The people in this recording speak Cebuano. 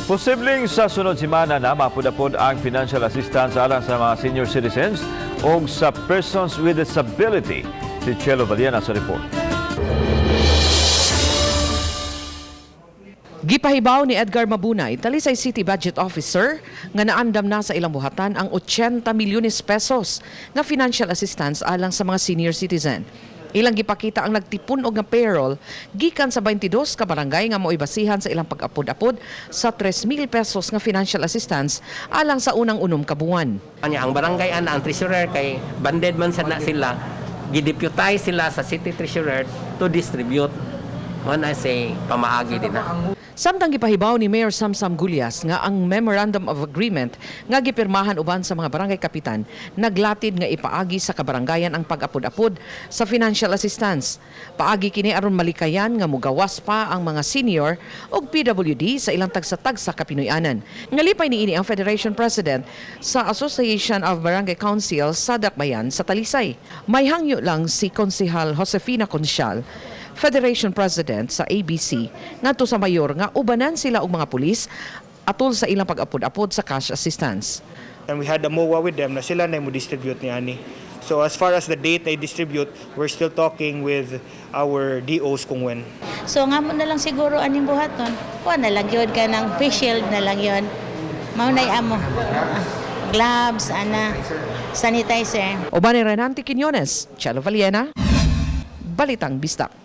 Posibleng sa sunod semana na maapod-apod ang financial assistance alang sa mga senior citizens o sa persons with disability. Si Chelo Valiana sa report. Gipahibaw ni Edgar Mabunay, Talisay City Budget Officer, nga naandam na sa ilang buhatan ang 80 milyones pesos nga financial assistance alang sa mga senior citizen. Ilang gipakita ang nagtipun og nga payroll gikan sa 22 ka barangay nga mao'y basihan sa ilang pag-apod-apod sa 3,000 pesos nga financial assistance alang sa unang 6 ka buwan. Anya ang barangay ana, ang treasurer kay banded man sad na sila, gideputize sila sa city treasurer to distribute. Mo na say pamaagi din na. Samtang gipahibaw ni Mayor Samsam Gullas nga ang Memorandum of Agreement nga gipirmahan uban sa mga barangay kapitan naglatid nga ipaagi sa kabarangayan ang pag-apod-apod sa financial assistance. Paagi kini aron malikayan nga mugawas pa ang mga senior ug PWD sa ilang tagsa-tagsa ka Pinoyanan. Ngalipay niini ang Federation President sa Association of Barangay Council sa Dakbayan sa Talisay. May hangyo lang si Konsehal Josefina Consial, Federation President sa ABC, ngadto sa mayor nga ubanan sila og mga pulis atol sa ilang pag-apod-apod sa cash assistance. And we had a MOA with them na sila na mo distribute ni ani. So as far as the date na distribute, we're still talking with our DOs kung when. So nga mo na lang siguro aning buhaton. Kuha na lang yun ka ng face shield na lang yun. Mao na'y amo. Gloves, ana, sanitizer. Uban ni Renante Quiñones, Chelo Valiena, Balitang Bisdak.